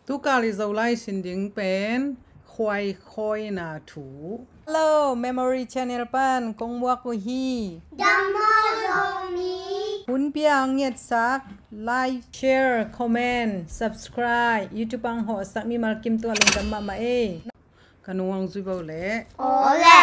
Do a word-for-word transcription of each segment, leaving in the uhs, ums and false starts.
Tukal i Zolai sin ding pen khuai khawina thu. Hello, Memory Channel pan kong muak uh hi. Dam maw Zomi? Hun pia ang ngetsak, like, share, comment, subscribe, YouTube ang hawhsak mimal kim tua lungdam mahmah ei. Ka nuang zui bo le. Aw le.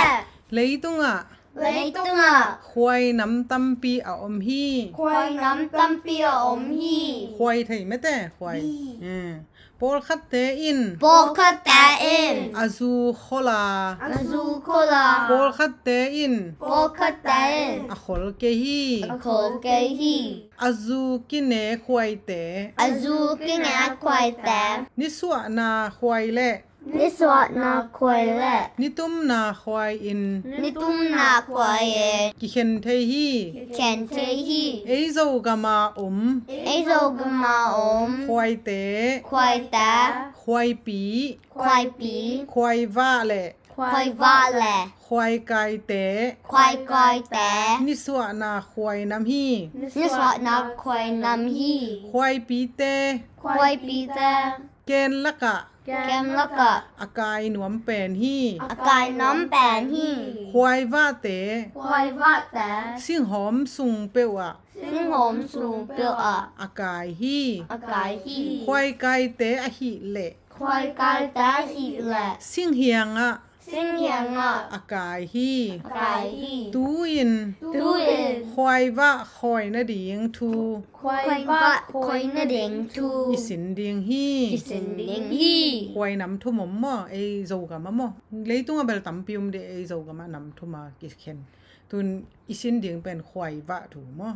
Leitungah. Leitungah. Khuai nam tampi a om hi. Khuai nam tampi a om hi. Khuai thei mete, khuai. Hi. Eh. Pawlkhatte in. Pawlkhatte in. A zu khol a. A zu khol a. Pawlkhatte in. Pawlkhatte in. A khol kei hi. A khol kei hi. A zu kine khuaite. A zu kine khuaite. Nisuahna khuai le. Nisuahna khuai le. Nitumna khuai in. Nitumna khuai in. Kikhen thei hi. Kikhen thei hi. Ei Zogam a om. Ei Zogam a om. Khuaite. Khuaite. Khuaipi. Khuaipi. Khuaivah le. Khuaivah le. Khuaikaite. Khuaikaite. Nisuahna khuai nam hi. Nisuahna khuai nam hi. Khuaipite. Khuaipite. Ken lakah. Ken lakah. A kai nuam pen hi. A kai nuam pen hi. Khuaivahte. Khuaivahte. Singhawm sung peuh ah. Singhawm sung peuh ah. A kai hi. A kai hi. Khuaikaite ahih leh. Khuaikaite ahih leh. Singhiang ah. Singhiang ah. A kai hi. A kai hi. Tu-in. Tu-in. Khuaivah khawi nading thu. Khuaivah khawi nading thu. I sin ding hi. I sin ding hi. Khuai nam thum om maw, ei Zogam ah maw. Leitung a bel tampi om ding, ei Zogam ah nam thum a kikhen. Tun i sin ding pen khuaivah thu maw.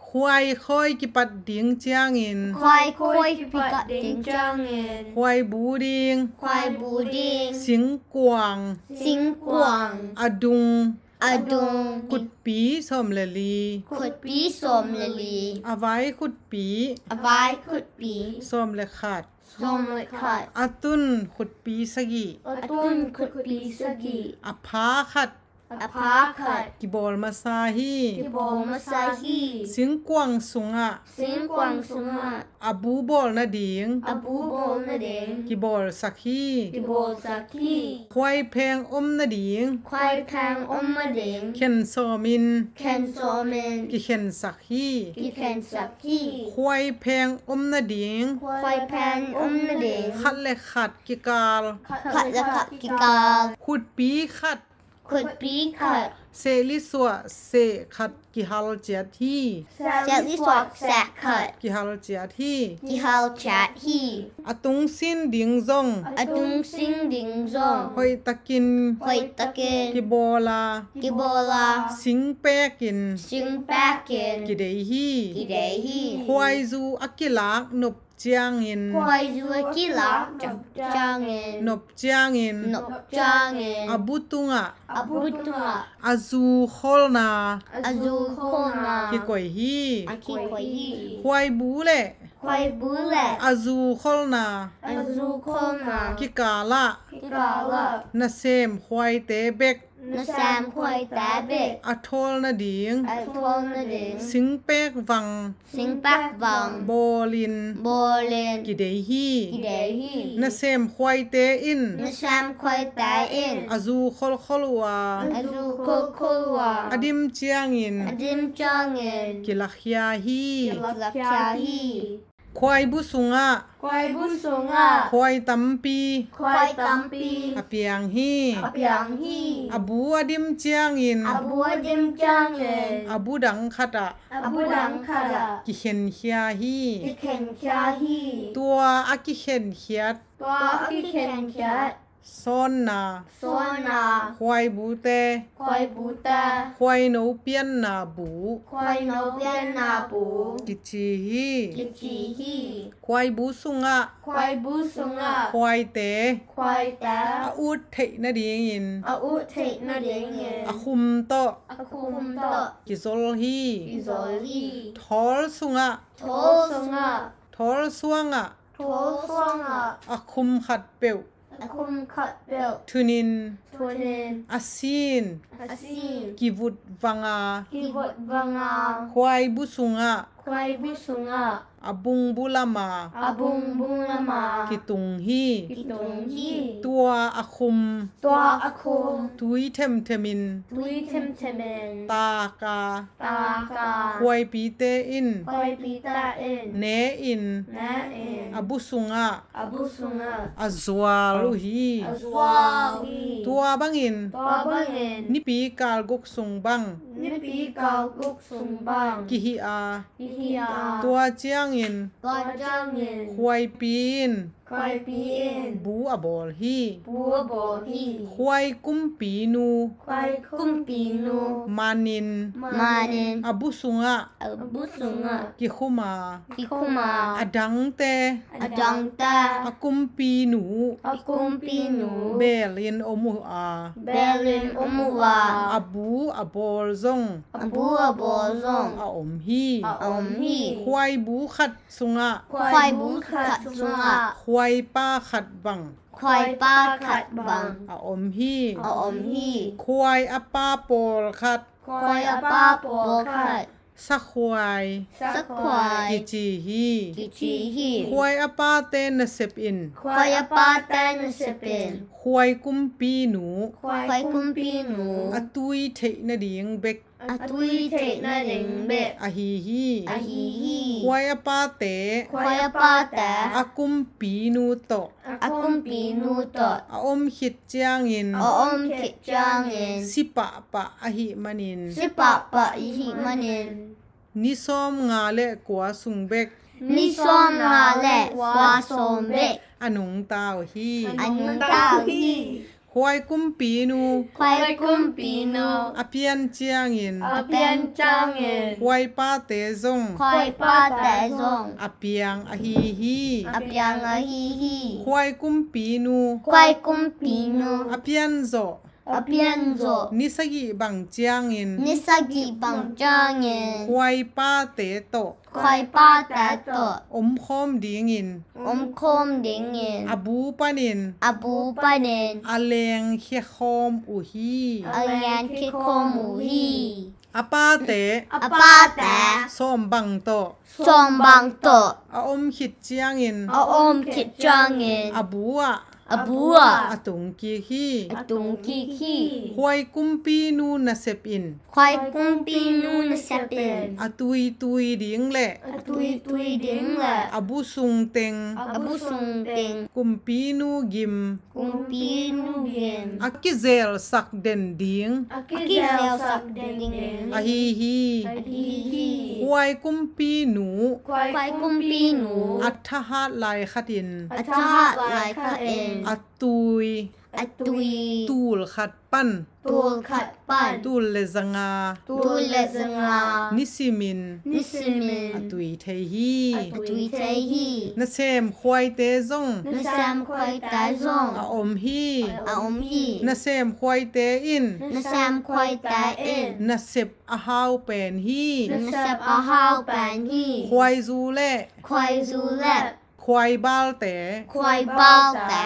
Khuai khawi kipat ding ciangin. Khuai khawi kipat ding ciangin. Khuai bu ding. Khuai bu ding. Singkuang. Singkuang. A dung. A dung. Khutpi sawm le li. Khutpi sawm le li. A vai khutpi. A vai khutpi. Sawm le khat. Sawm le khat. A tun khutpi sagih. A tun khutpi sagih. A pha khat. A pha khat. Kibawl masa hi. Kibawl masa hi. Singkuang sungah. Singkuang sungah. A bu bawl nading. A bu bawl nading. Kibawlsak hi. Kibawlsak hi. Khuai pheng om nading. Khuai pheng om nading. Khen sawmin. Khen sawmin. Kikhensak hi. Kikhensak hi. Khuai pheng om nading. Khuai pheng om nading. Khat le khat kikal. Khat le khat kikal. Khutpi khat. Khutpi khat. Sehlisuah seh khat kihal ciat hi. Sehlisuah seh khat. Kihal ciat hi. Kihal ciat hi. A tungsin ding zong. A tungsin ding zong. Hoihtakin. Hoihtakin. Kibawl a. Kibawl a. Singpekin. Singpekin. Kidei hi. Kidei hi. Khuaizu a kilak nop ciangin. Khuaizu a kilak nop ciangin. Nop ciangin. Nop ciangin. A bu tungah. A bu tungah. A zu kholna. A zu kholna. Kikoih hi. A kikoih hi. Khuaibu le. Khuaibu le. A zu kholna. A zu kholna. Kikalah. Kikalah. Nasem khuaite bek. Nasem khuaite bek. A thawl nading. A thawl nading. Singpek vang. Singpek vang. Bawlin. Bawlin. Kidei hi. Kidei hi. Nasem khuaite in. Nasem khuaite in. A zu kholkhol uh a. A zu kholkhol uh a. A dim ciangin. A dim ciangin. Kilakhia hi. Kilakhia hi. Khuaibu sungah. Khuaibu sungah. Khuai tampi. Khuai tampi. A piang hi. A piang hi. A bu a dim ciangin. A bu a dim ciangin. A bu dang khatah. A bu dang khatah. Kikhenkhia hi. Kikhenkhia hi. Tua a kikhenkhiat. Tua a kikhenkhiat. Sawnna. Sawnna. Khuaibute. Khuaibute. Khuaino pianna bu. Khuaino pianna bu. Kici hi. Kici hi. Khuaibu sungah. Khuaibu sungah. Khuaite. Khuaite. A ut theih nadingin. A ut theih nadingin. A khum tawh. A khum tawh. Kizol hi. Kizol hi. Thawl sungah. Thawl sungah. Thawl suangah. Thawl suangah. A khum khat peuh. A khum khat peuh. Thunin. Thunin. A sin. A sin. Kivut vanga. Kivut vanga. Khuaibu sungah. Khuaibu sungah. a bungbulama, a bungbulama, kitung hi. Kitung hi. Tua a khum, tua a khum, tui themthemin, tui themthemin, taka, taka, khuaipite in, khuaipite in, ne-in, ne-in, a bu sungah, a bu sungah, a zual uh hi. A zual uh hi. Tua bangin, tua bangin, nipi kal guk sung bang, nipi kal guk sung bang, kihih a, kihih a, tua ciangin, tua ciangin, khuaipi in, khuaipi in, bu a bawl hi. Bu a bawl hi. Khuai kumpinu, khuai kumpinu, manin, manin, a bu sungah, a bu sungah, kikhum a, kikhum a, a dangte, a dangte, a kumpinu, a kumpinu, belin om uh a, belin om uh a, a bu a bawl zong, a bu a bawl zong, a om hi. A om hi. Khuai bu khat sungah, khuai bu khat sungah, khuaipa khat bang, khuaipa khat bang, a om hi. A om hi. Khuai a pa pawlkhat, khuai a pa pawlkhat, sakhuai, sakhuai, kici hi. Kici hi. Khuai a pate nasep in, khuai a pate nasep in, khuai kumpinu, khuai kumpinu, a tui theih nading bek, a tui theih nading bek, ahi hi. Ahi hi. Khuai a pate, khuai a pate, a kumpinu tawh, a kumpinu tawh, a om khit ciangin, a om khit ciangin, si pahpah ahih manin, si pahpah ahih manin, ni sawmnga le kua sung bek, ni sawmnga le kua sung bek, a nungta uh hi. A nungta uh hi. Khuai kumpinu, khuai kumpinu, a pian ciangin, a pian ciangin, khuaipate zong, khuaipate zong, a piang ahi hi. A piang ahi hi. Khuai kumpinu, khuai kumpinu, a pian zawh, a pian zawh, ni sagih bang ciangin, ni sagih bang ciangin, khuaipate tawh, khuaipate tawh, omkhawm dingin, omkhawm dingin, a bu panin, a bu panin, a lengkhia khawm uh hi. A lengkhia khawm uh hi. A pate, a pate, sawm bang tawh, sawm bang tawh, a om khit ciangin, a om khit ciangin, a bu ah, a bu ah, a tung kik hi. A tung kik hi. Khuai kumpinu nasep in, khuai kumpinu nasep in, a tuitui ding le, a tuitui ding le, a bu sung teng, a bu sung teng, kumpinu gim, kumpinu gim, a kizelsak den ding, a kizelsak den ding, ahi hi. Ahi hi. Khuai kumpinu, khuai kumpinu, a thahat lai khatin, a thahat lai khatin, a tui, a tui, tul khat pan, tul khat pan, tul le zanga, tul le zanga, nisimin, nisimin, a tui thei hi. A tui thei hi. Nasem khuaite zong, nasem khuaite zong, a om hi. A om hi. Nasem khuaite in, nasem khuaite in, nasep a hau pen hi. Nasep a hau pen hi. Khuaizu le, khuaizu le, khuaibalte, khuaibalte,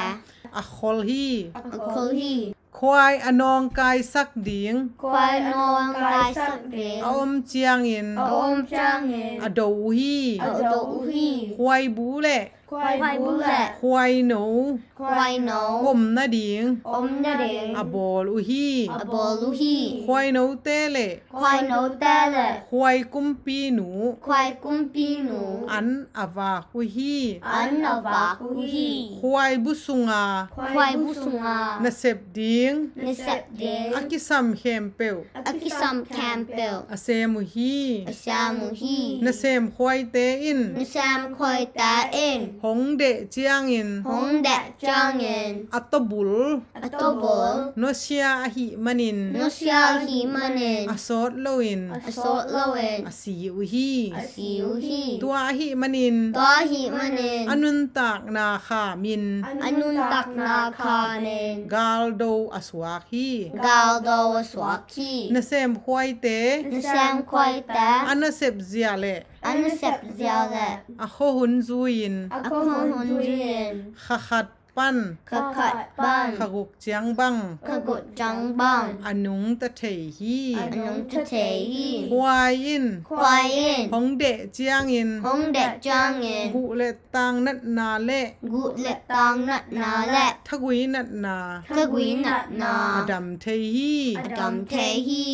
a khol hi. A khol hi. Khuai a nawngkaisak ding, khuai a nawngkaisak ding, a om ciangin, a om ciangin, a do uh hi. A do uh hi. Khuaibu le, khuaibu le, khuaino, khuaino, om nading, om nading, a bawl uh hi. A bawl uh hi. Khuainote le, khuainote le, khuai kumpinu, khuai kumpinu, an a vak uh hi. An a vak uh hi. Khuai bu sunga, khuai bu sunga, nasep ding, nasep ding, a kisam khempeuh, a kisam khempeuh, a sem uh hi. A sem uh hi. Nasem khuaite in, nasem khuaite in, hong deh ciangin, hong deh ciangin, a tawbul, a tawbul, nusia ahih manin, nusia ahih manin, a sawt loin, a sawt loin, a si uh hi. A si uh hi. Tua ahih manin, tua ahih manin, a nuntakna khamin, a nuntakna khamin, galdo a suak hi. Galdo a suak hi. Nasem khuaite, nasem khuaite, a nasep zia le, a nasep zia le, a khuahun zui-in, a khuahun zui-in, kha khat pan, kha khat pan, kha guk ciang bang, kha guk ciang bang, a nungta thei hi. A nungta thei hi. Khuai in, khuai in, hong deh ciangin, hong deh ciangin, guh le tang natna le, guh le tang natna le, thagui natna, thagui natna, a dam thei hi. A dam thei hi.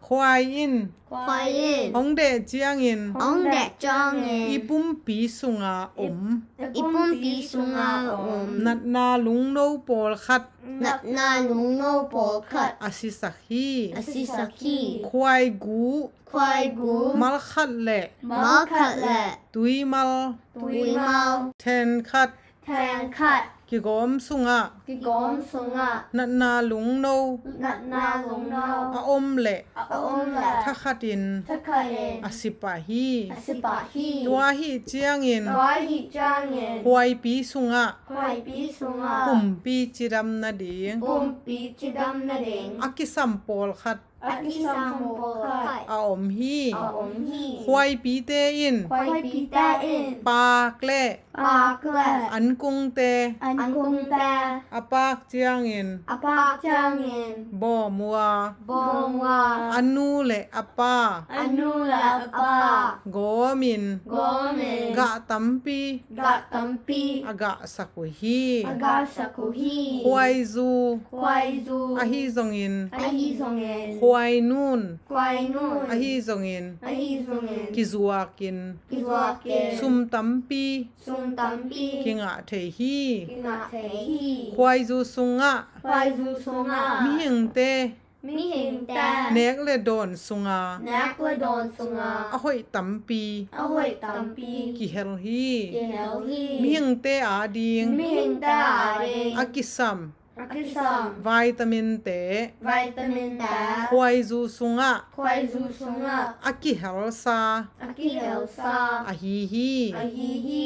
Khuai in, khuai in, hong deh ciangin, hong deh ciangin, i pumpi sunga om, i pumpi sunga om, natna lungno pawlkhat, natna lungno pawlkhat, a sisak hi. A sisak hi. Khuai gu, khuai gu, mal khat le, mal khat le, tuimal, tuimal, then khat, then khat, kigawm sungah, kigawm sungah, natna lungno, natna lungno, a om le, a om le, thakhatin, thakhatin, a si pah hi. A si pah hi. Tua ahi ciangin, tua ahi ciangin, khuaipi sungah, khuaipi sungah, pumpi cidam nading, pumpi cidam nading, a kisam pawlkhat, a kisam pawlkhat, a om hi. A om hi. Khuaipite in, khuaipite in, paak le, paak le, ankungte, ankungte, a paak ciangin, a paak ciangin, bawm uh a, bawm uh a, a nu le a pa, a nu le a pa, gawmin, gawmin, gah tampi, gah tampi, a gahsak uh hi. A gahsak uh hi. Khuaizu, khuaizu, ahi zongin, ahi zongin, khuainun, khuainun, ahi zongin, ahi zongin, kizuakin, kizuakin, sum tampi, sum tampi, kingah thei hi. Kingah thei hi. Khuaizu sungah, khuaizu sungah, mihingte, mihingte, nek le dawn sunga, nek le dawn sunga, a hoih tampi, a hoih tampi, kihel hi. Kihel hi. Mihingte ading, mihingte ading, a kisam, a kisam, vitaminte, vitaminte, khuaizu sungah, khuaizu sungah, a kihelsa, a kihelsa, ahi hi. Ahi hi.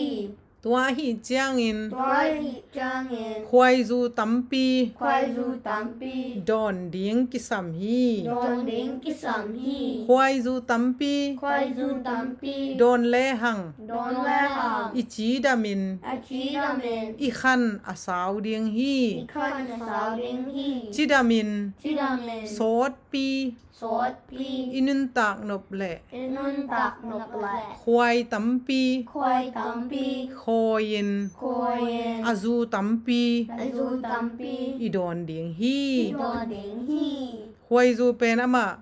Tua ahi ciangin, tua ahi ciangin, khuaizu tampi, khuaizu tampi, dawn ding kisam hi. Dawn ding kisam hi. Khuaizu tampi, khuaizu tampi, dawn lehang, dawn lehang, i cidamin, a cidamin, i khan a sau ding hi. I khan a sau ding hi. Cidamin, cidamin, sawtpi, sawtpi, i nuntak nop leh, i nuntak nop leh, khuai tampi, khuai tampi, khawi-in, khawi-in, a zu tampi, a zu tampi, i dawn ding hi. I dawn ding hi. Khuaizu pen amah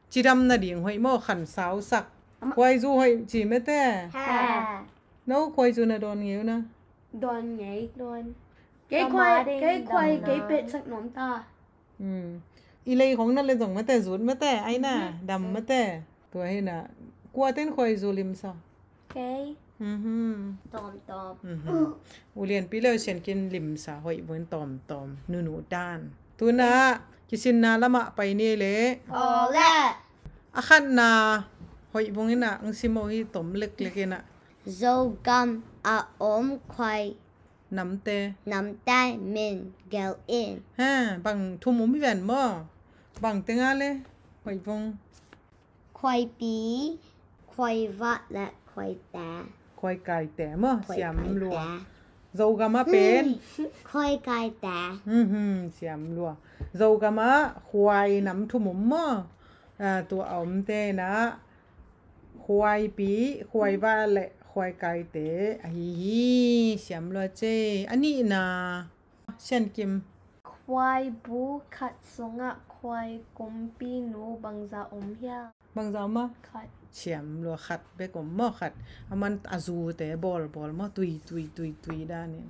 cidam nading hoih maw, khan sausak. Amah khuaizu hoih ci mete. Ha. No khuaizu na dawn ngei uh na? Dawn ngei. Dawn. Kei khuai, kei khuai, kei petsak nuam ta. Hmm. I lei khong na le zong mate, zut mate, ai na, dam mate. Tua hi na, kua ten khuaizu limsa? Kei. Mhm. Tawm tawm. Mhm. U Lianpi le U Sian Kim limsa hoih vun tawm tawm, nunu dan. Tuna kisinna lamah pai ni le. Aw le. A khatna hoih vung ina ang simo hi, tom leklek ina. Zogam a om khuai namte. Namte min gelh in. Ha, bang thum om hi ven maw? Bang tenga le hoih vung? Khuaipi, khuaivah le khuaite. Khuaikaite maw? Khuaikaite. Siam lua. Zogam a pen? Hmm. Khuaikaite. Mhm, siam lua. Zogam a khuai nam thum om maw? Ah, tua a omte na khuaipi, khuaivah le khuaikaite ahi hi. Siam lua ce. A nihna, Sian Kim. Khuaibu khat sungah khuai kumpinu bangza om hiam? Bangza om a? Khat. Siam lua, khat bek om maw, khat. Aman a zute bawlbawl maw, tui, tui, tui, tui danin.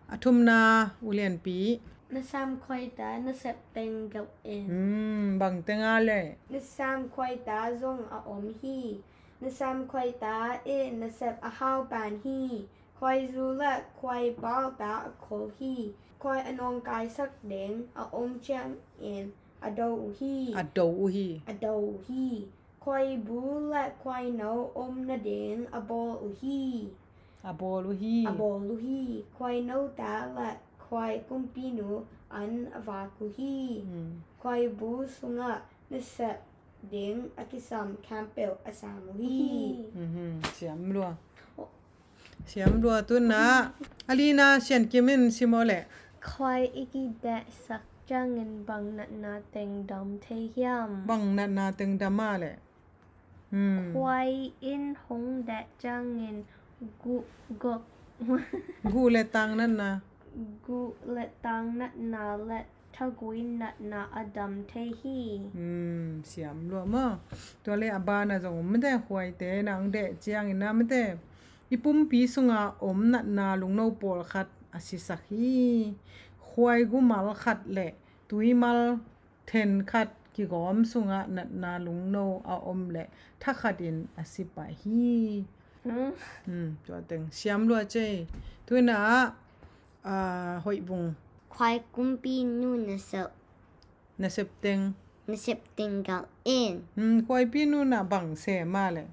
A thumna, U Lianpi. Nasam khuaite nasep teng gelh in. Hmm, bang tenga le? Nasam khuaite zong a om hi. Nasam khuaite in nasep a hau pan hi. Khuaizu le khuaibal ta a khol hi. Khuai a nawngkaisak ding a om ciangin a do uh hi. A do uh hi. A do uh hi. Khuaibu le khuaino om nading a bawl uh hi. A bawl uh hi. A bawl uh hi. Khuaino ta le khuai kumpinu an a vak uh hi. Hmm. Khuaibu sungah nasep ding a kisam khempeuh a sam uh hi. Mhm, siam lua. Siam lua. Tuna a lina Sian Kim in sim aw leh. Khuai i kidehsak ciangin bang natna teng dam thei hiam? Bang natna teng dam a leh? Hmm. Khuai in hong deh ciangin guh, gok. Guh le tang natna. Guh le tang natna le thagui natna a dam thei hi. Hmm, siam lua maw. Tua le a bana zong om mate, khuaite nang deh ciangin na mate, i pumpi sunga om natna lungno pawlkhat a sisak hi. Khuai gumal khat le tuimal then khat kigawm sungah natna lungno a om le thakhatin a si pah hi. Hmm. Hmm, tua teng siam lua cei. Tuna ah, ah, hoih vung. Khuai kumpi nu nasep. Nasep teng. Nasep teng gal in. Hmm, khuaipi nu na bang sem a leh?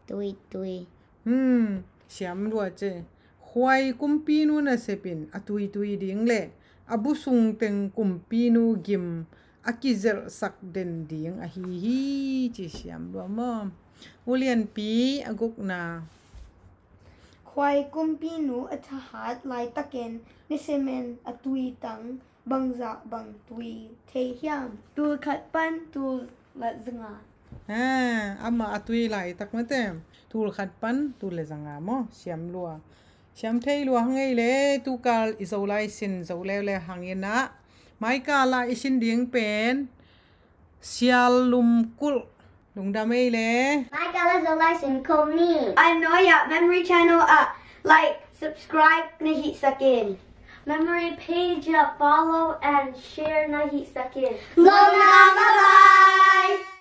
Tuitui. Hmm, siam lua cei. Khuai kumpi nu nasep in a tuitui ding le a busung teng kumpi nu gim a kizelhsak den ding ahi hi, ci siam lua maw. U Lianpi a gukna. Khuai kumpi nu a thahat laitakin nisemin a tui tang bangzah bang tui thei hiam? Tul khat pan tul le zanga. Ha, amah a tui laitak mate. Tul khat pan tul le zanga maw, siam lua. Siam thei lua hang ei le, tukal i Zolai sin zo leuleu hangin ah, maikal ah i sin ding pen Sial Lum Kulh. Lungdam ei le. Maikal ah Zolai sin khawm ni. A nuai ah Memory Channel ah like, subscribe na hihsak in. Memory page ah follow and share na hihsak in. Lungdam, bye bye.